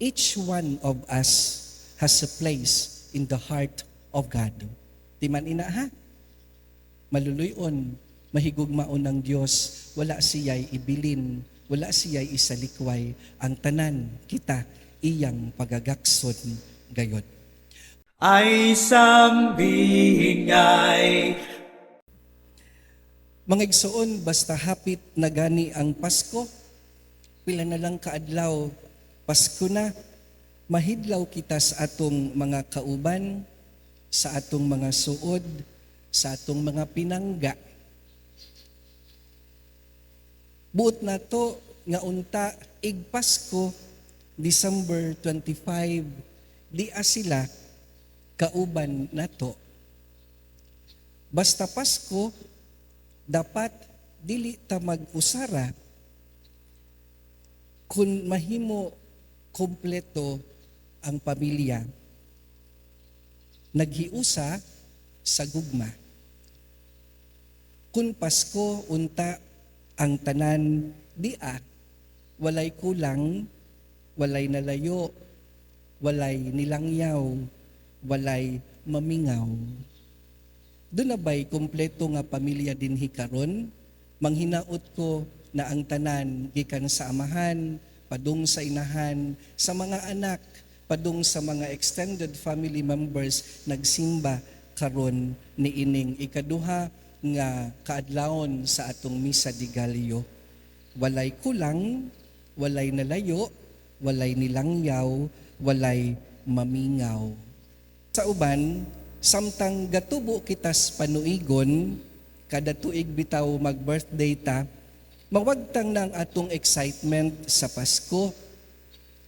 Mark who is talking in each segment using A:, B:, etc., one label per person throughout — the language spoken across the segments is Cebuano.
A: Each one of us has a place in the heart of God. Di man ina ha? Maluluyon, mahigugmaon ng Dios, wala siya'y ibilin, wala siya'y isalikway, ang tanan kita iyang pagagakson gayod.
B: Ay sambingay.
A: Mga igsoon, basta hapit na gani ang Pasko, pila na lang kaadlaw, Pasko na, mahidlaw kita sa atong mga kauban, sa atong mga suod, sa atong mga pinangga. Buot na to nga unta ig Pasko, December 25, di sila kauban nato. Basta Pasko, dapat dili ta mag-usara kung mahimo kompleto ang pamilya. Naghiusa sa gugma. Kung Pasko unta ang tanan dia, walay kulang, walay nalayo, walay nilangyaw, walay mamingaw. Duna ba'y kumpleto nga pamilya dinhi karon? Manghinaot ko na ang tanan gikan sa amahan, padung sa inahan, sa mga anak, padung sa mga extended family members nagsimba karon niining ikaduha nga kaadlawon sa atong Misa de Gallo. Walay kulang, walay nalayo, walay nilangyaw, walay mamingaw. Sa uban, samtang gatubo kitas panuigon, kada tuig bitaw mag-birthday ta, mawagtang na ang atong excitement sa Pasko.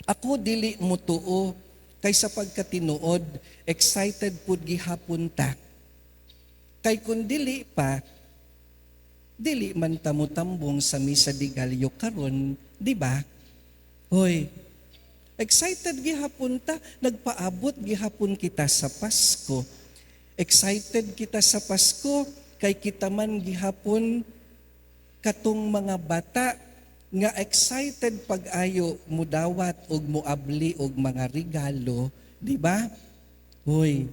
A: Ako dili mo tuo kay sa pagkatinuod, excited pud gihapon ta. Kay kun dili pa, dili man ta motambong sa Misa de Gallo karon, di ba? Hoy, excited gihapon ta, nagpaabot gihapon kita sa Pasko. Excited kita sa Pasko kay kita man gihapon katong mga bata nga excited pag-ayo mudawat og muabli og mga regalo, di ba? Hoy,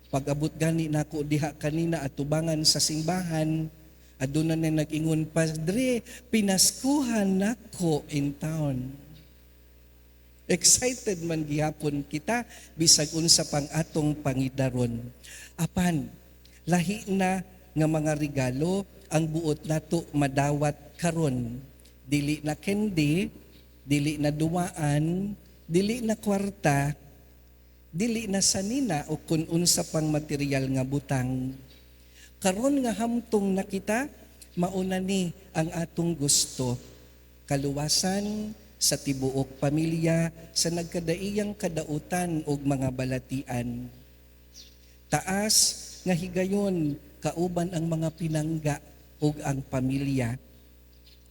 A: pag-abot gani nako diha kanina atubangan sa simbahan, aduna na nag-ingon, "Padre, pinaskuhan nako in town." Excited man gihapon kita bisag unsa pang atong pangidaron. Apan lahi na nga mga regalo ang buot nato madawat karon. Dili na candy, dili na duwaan, dili na kwarta, dili na sanina o kun unsa pang material nga butang. Karon nga hamtong na kita, mauna ni ang atong gusto. Kaluwasan sa tibuok pamilya sa nagkadaiyang kadautan og mga balatian. Taas nga higayon kauban ang mga pinangga ug ang pamilya.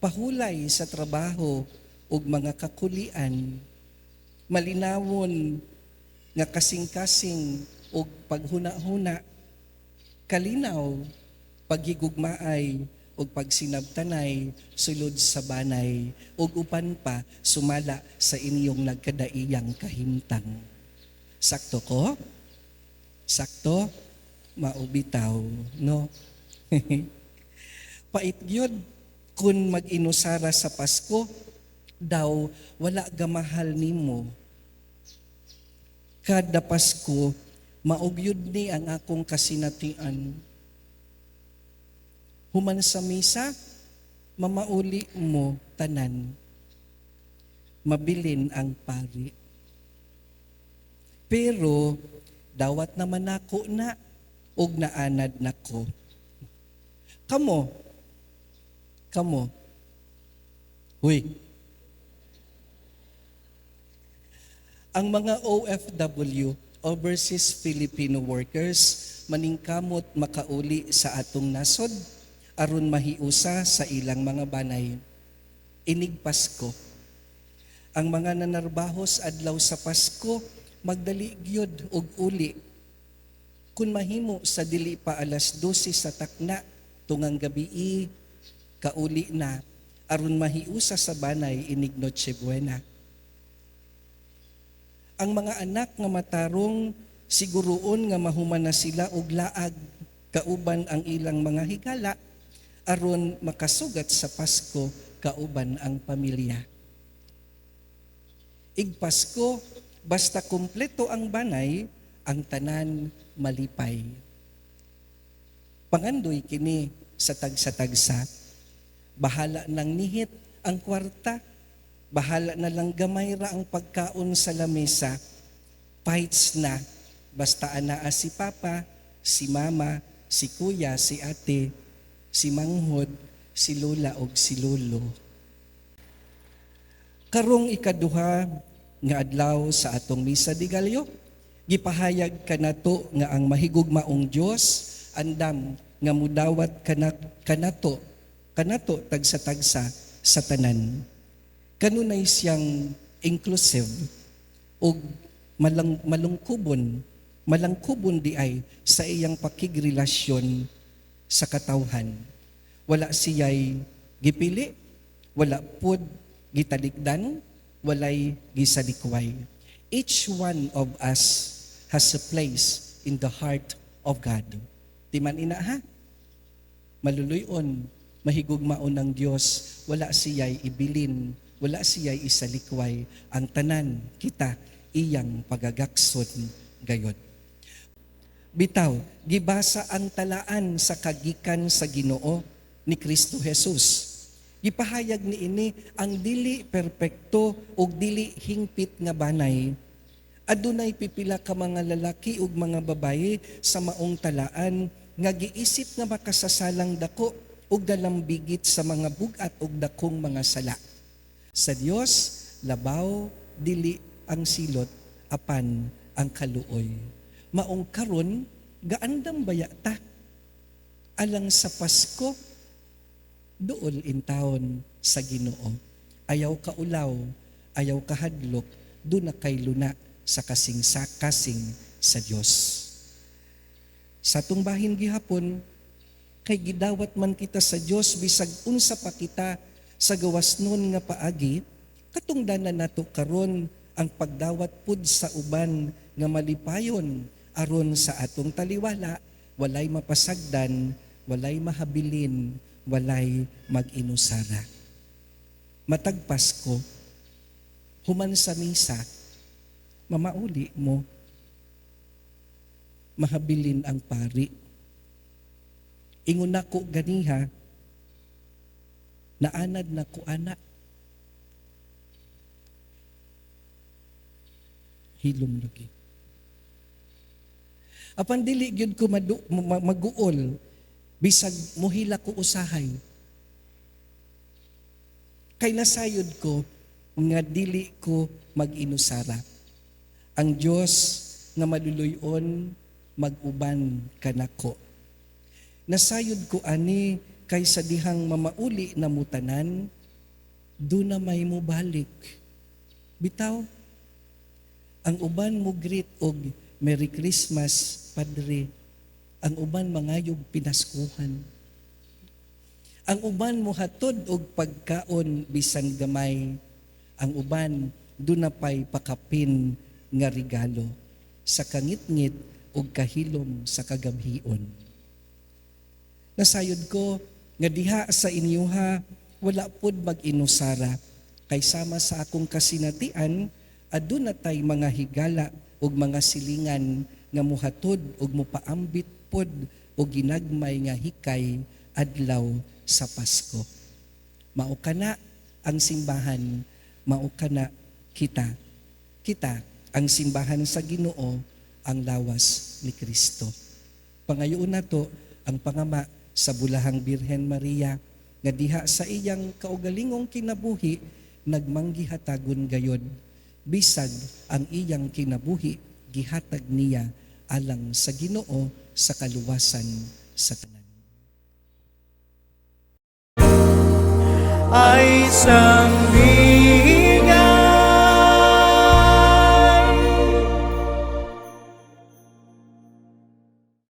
A: Pahulay sa trabaho ug mga kakulian. Malinawon nga kasing-kasing ug paghuna-huna. Kalinaw paghigugmaay ug pagsinabtanay sulod sa banay ug upan pa sumala sa inyong nagkadaiyang kahimtang. Sakto ko? Sakto? Mao bitaw, no? Pait gyud kung mag-inusara sa Pasko daw wala gamahal nimo. Kada Pasko mao gyud ni ang akong kasinatian. Human sa misa, mamauli mo tanan. Mabilin ang pari. Pero dawat naman nako na ug naanad nako. Kamo, kamo. Huy. Ang mga OFW, Overseas Filipino Workers, maningkamot makauli sa atong nasod aron mahiusa sa ilang mga banay. Inig Pasko. Ang mga nanarbahos adlaw sa Pasko magdali gyud og uli. Kun mahimo sa dili pa alas 12 sa takna tungang gabii kauli na aron mahiusa sa banay inig Noche Buena. Ang mga anak nga matarong, siguruon nga mahuman na sila og laag kauban ang ilang mga higala aron makasugat sa Pasko kauban ang pamilya. Igpasko, basta kumpleto ang banay, ang tanan malipay. Pangandoy kini sa tagsa-tagsa. Bahala nang nihit ang kwarta, bahala na lang gamay ra ang pagkaon sa lamesa, fights na, basta anaa si papa, si mama, si kuya, si ate, si manghod, si lola og si lolo. Karong ikaduha nga adlaw sa atong Misa de Gallo, gipahayag kanato nga ang mahigugmaong Dios andam nga mudawat kanato tagsa-tagsa sa tanan. Kanunay siyang inclusive ug malangkubon di ay sa iyang pakigrelasyon sa katawhan. Wala siya'y gipili, wala pud gitalikdan, walay gisalikway. Each one of us has a place in the heart of God. Di man ina ha? Maluluyon, mahigugmaon ng Dios, wala siya'y ibilin, wala siya'y isalikway. Ang tanan kita iyang pagagakson gayod. Bitaw, gibasa ang talaan sa kagikan sa Ginoo ni Kristo Jesus. Gipahayag ni ini ang dili perpekto ug dili hingpit nga banay. Adunay pipila ka mga lalaki ug mga babaye sa maong talaan nga giisip nga makasasalang dako ug dalambigit sa mga bug-at ug dakong mga sala. Sa Dios, labaw dili ang silot apan ang kaluoy. Maong karon, gaandam baya ta alang sa Pasko, duol intawon sa Ginoo. Ayaw ka ulaw, ayaw ka hadlok, duna kay luna sa kasing sa kasing sa Dios. Sa atong bahin gihapon, kay gidawat man kita sa Dios bisag unsa pa kita sa gawas nun nga paagi, katungdanan nato karon ang pagdawat pud sa uban nga malipayon aron sa atong taliwala walay mapasagdan, walay mahabilin, walay mag-inusara. Matag Pasko, human sa misa, mamauli mo, mahabilin ang pari. Ingon nako ganiha, naanad na ko ana. Hilom lagi. Apan dili gyud ko maguol bisag mohila ko usahay. Kay nasayod ko nga dili ko mag-inusara. Ang Dios nga maluluyon mag-uban kanako. Nasayod ko ani kay sa dihang mamauli na mutanan, do na may mobalik. Bitaw, ang uban mo greet og Merry Christmas, Padre. Ang uban mangayog pinaskuhan. Ang uban mo hatod og pagkaon bisan gamay. Ang uban duna pay pakapin nga regalo sa kangitngit ug kahilom sa kagamhion. Nasayod ko nga diha sa inyuha wala pod mag-inusara kay sama sa akong kasinatian, aduna tay mga higala ug mga silingan nga muhatod ug mupaambit pod og ginagmay nga hikay adlaw sa Pasko. Mao kana ang simbahan, mao kana kita. Kita ang simbahan sa Ginoo, ang lawas ni Kristo. Pangayoon nato ang pangama sa Bulahang Birhen Maria nga diha sa iyang kaugalingong kinabuhi nagmanggihatagon gayod, bisag ang iyang kinabuhi gihatag niya alang sa Ginoo sa kaluwasan sa tanan.
B: Ay sang